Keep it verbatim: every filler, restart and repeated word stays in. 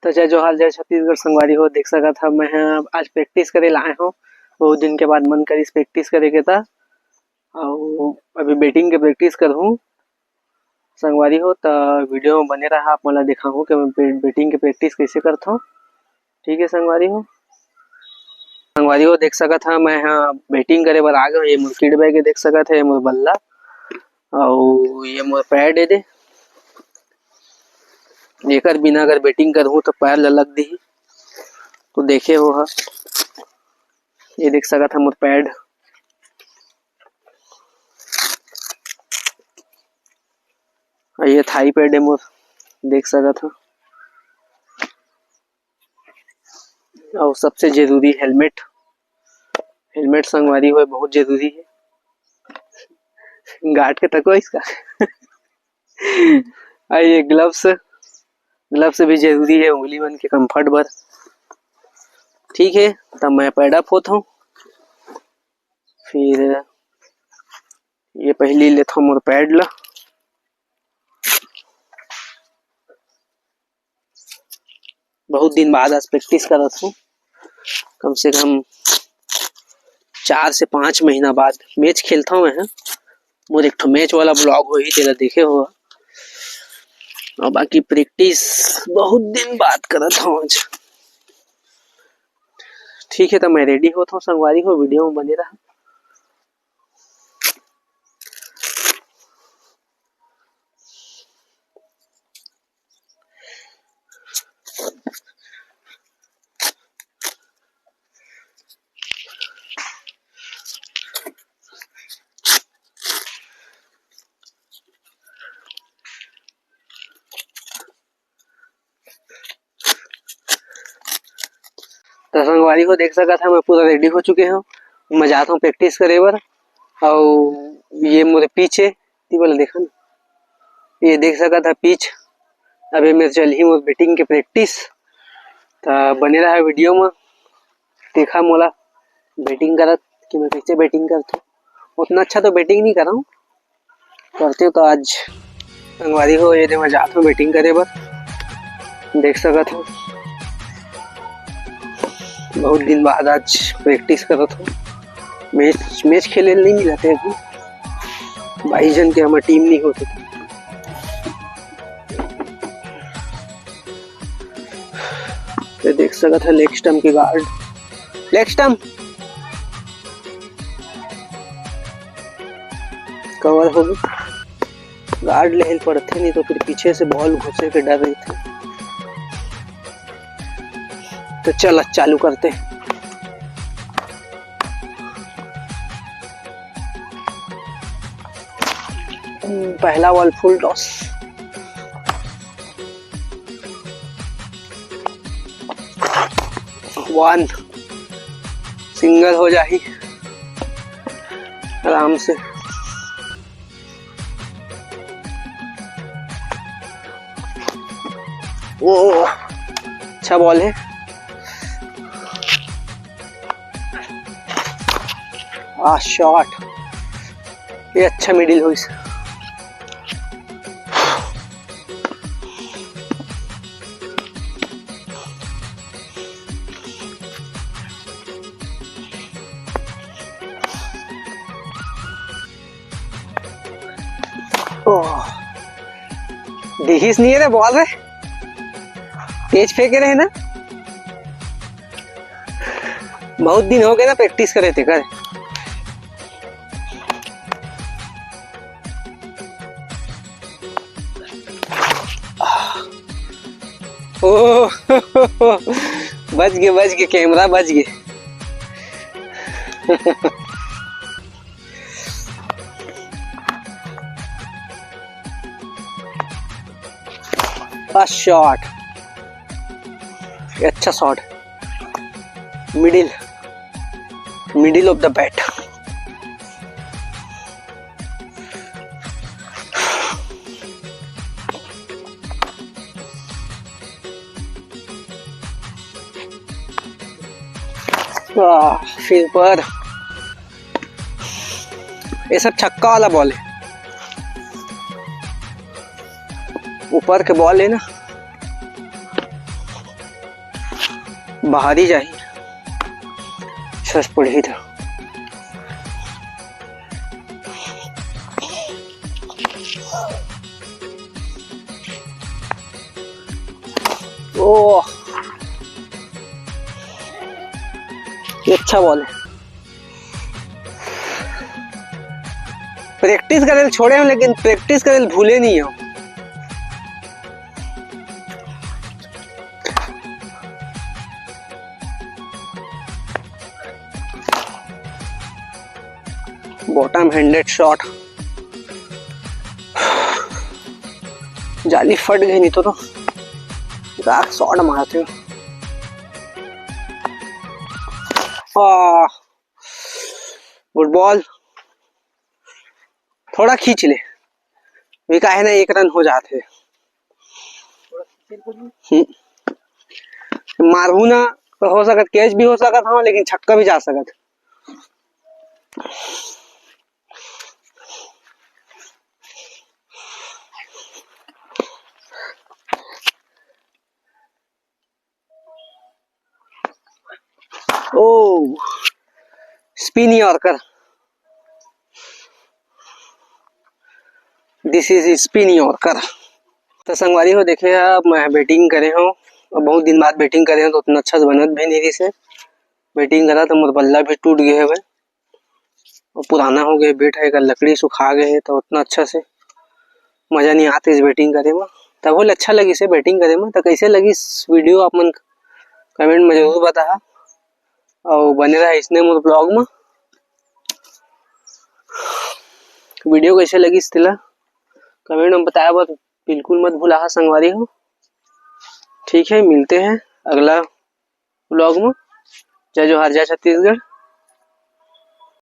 तो जय जोहार, जय छत्तीसगढ़ संगवारी हो। देख सकत हव, मैं ह आज practice करे ला आए हव। बहुत दिन के बाद मन करिस practice करे के, त अउ अभी batting के practice करहूँ संगवारी हो। त video में बने रहा, आप मन ला दिखाहूँ कि मैं बे-, batting के practice कइसे करथव। ठीक है संगवारी हो, संगवारी हो देख सकत हव, मैं ह batting करे बर आ गए हव। ये मोर kit bag है, देख सकत हव, ये मोर बल्ला अउ ये मोर pad है दे। एकर बिना अगर batting करहूँ त पैर ल लग दिही। तो देखे हो हा, ये देख सकत हव मोर pad, अउ ये thigh pad है मोर, देख सकत हव। अउ सबसे जरूरी helmet, helmet संगवारी हो बहुत जरूरी है। गार्ड के तको इसका। अउ ये gloves, gloves भी जरूरी है उंगली मन के comfort बर। ठीक है, त मैं pad up होत हव, फिर ये पहली लेथव मोर pad ला। बहुत दिन बाद आज practice करत हूँ, कम से कम चार से पाँच महीना बाद match खेलथव मैं ह। मोर एक ठो match वाला vlog होही, तेला देखे हो। अउ बाकी practice बहुत दिन बाद करत हव आज। ठीक है, त मैं ready होत हव संगवारी हो, video में बने रहा। त संगवारी हो देख सकत हव, मैं पूरा ready हो चुके हव। मैं जात हव practice करे बर। अउ ये मोर pitch है, ती वाला देखा ना, ये देख सकत हव pitch। अभी मेर चलही मोर batting के practice। त बने रहा video में, देखा मोला batting करत कि मैं कैसे batting करथव। उतना अच्छा तो batting नहीं करहूँ, करते तो आज संगवारी हो, ये दे मैं जात हव batting करे बर। देख सकत हव, बहुत दिन बाद आज practice करत हव। Match, match खेले ल नहीं मिलत हे अभी, बाईस जन के हमर team नहीं होत हे। ये देख सकत हव leg stump के guard, leg stump cover हो गे। Guard लेहे ल पड़थे, नहीं तो फिर पीछे से ball घुसे के डर रहिथे। तो चल, आज चालू करते। पहला ball full toss। One, single हो जाही आराम से। ओ, अच्छा ball है। आ, shot, ये अच्छा middle होइस। ओह, दिहिस नहीं रे ball रे, तेज फेंके रहे ना, बहुत दिन हो गए ना practice करे तेकर। ओह, बच गे, बच गे, camera बच गे। First shot, ये अच्छा shot, middle, middle of the bat। वाह, फिर पर ये सब छक्का वाला ball है, ऊपर के ball है ना। बाहर ही जाही, सस पड़ही था। ओ, ये अच्छा बॉल है। प्रैक्टिस करे ल छोड़े हो, लेकिन प्रैक्टिस करे ल भूले नहीं हो। बॉटम हैंडेड शॉट, जाली फट गई, नहीं तो, तो राख शॉट मारते हो। आ, गुड बॉल, थोड़ा खींच ले, भी काहे ना एक रन हो जाते। हम्म। मारहू ना तो हो सकत, कैच भी हो सकत, हाँ, लेकिन छक्का भी जा सकत। ओ, spin yorker, this is spin yorker. तो संगवारी हो, देखे, अब मैं बैटिंग करे हूँ, अब बहुत दिन बाद बैटिंग करे हूँ, तो उतना अच्छा से बनत भी नहीं रहिस हे। बैटिंग करा तो मोर बल्ला भी टूट गए हवे, और पुराना हो गए, बेट है, एकर लकड़ी सुखा गए है, तो उतना अच्छा से मजा नहीं आते इस बैटिंग करे में। तब बोले अच्छा लगी से बैटिंग करे में। तो कैसे लगी वीडियो, आप मन कमेंट में जरूर बताहा, और बने रहा इसने मोर ब्लॉग में। वीडियो कैसे लगी तेला कमेंट में बताया, बस बिल्कुल मत भुलाहा संगवारी हो। ठीक है, मिलते हैं अगला ब्लॉग में। जय जोहार, जय छत्तीसगढ़।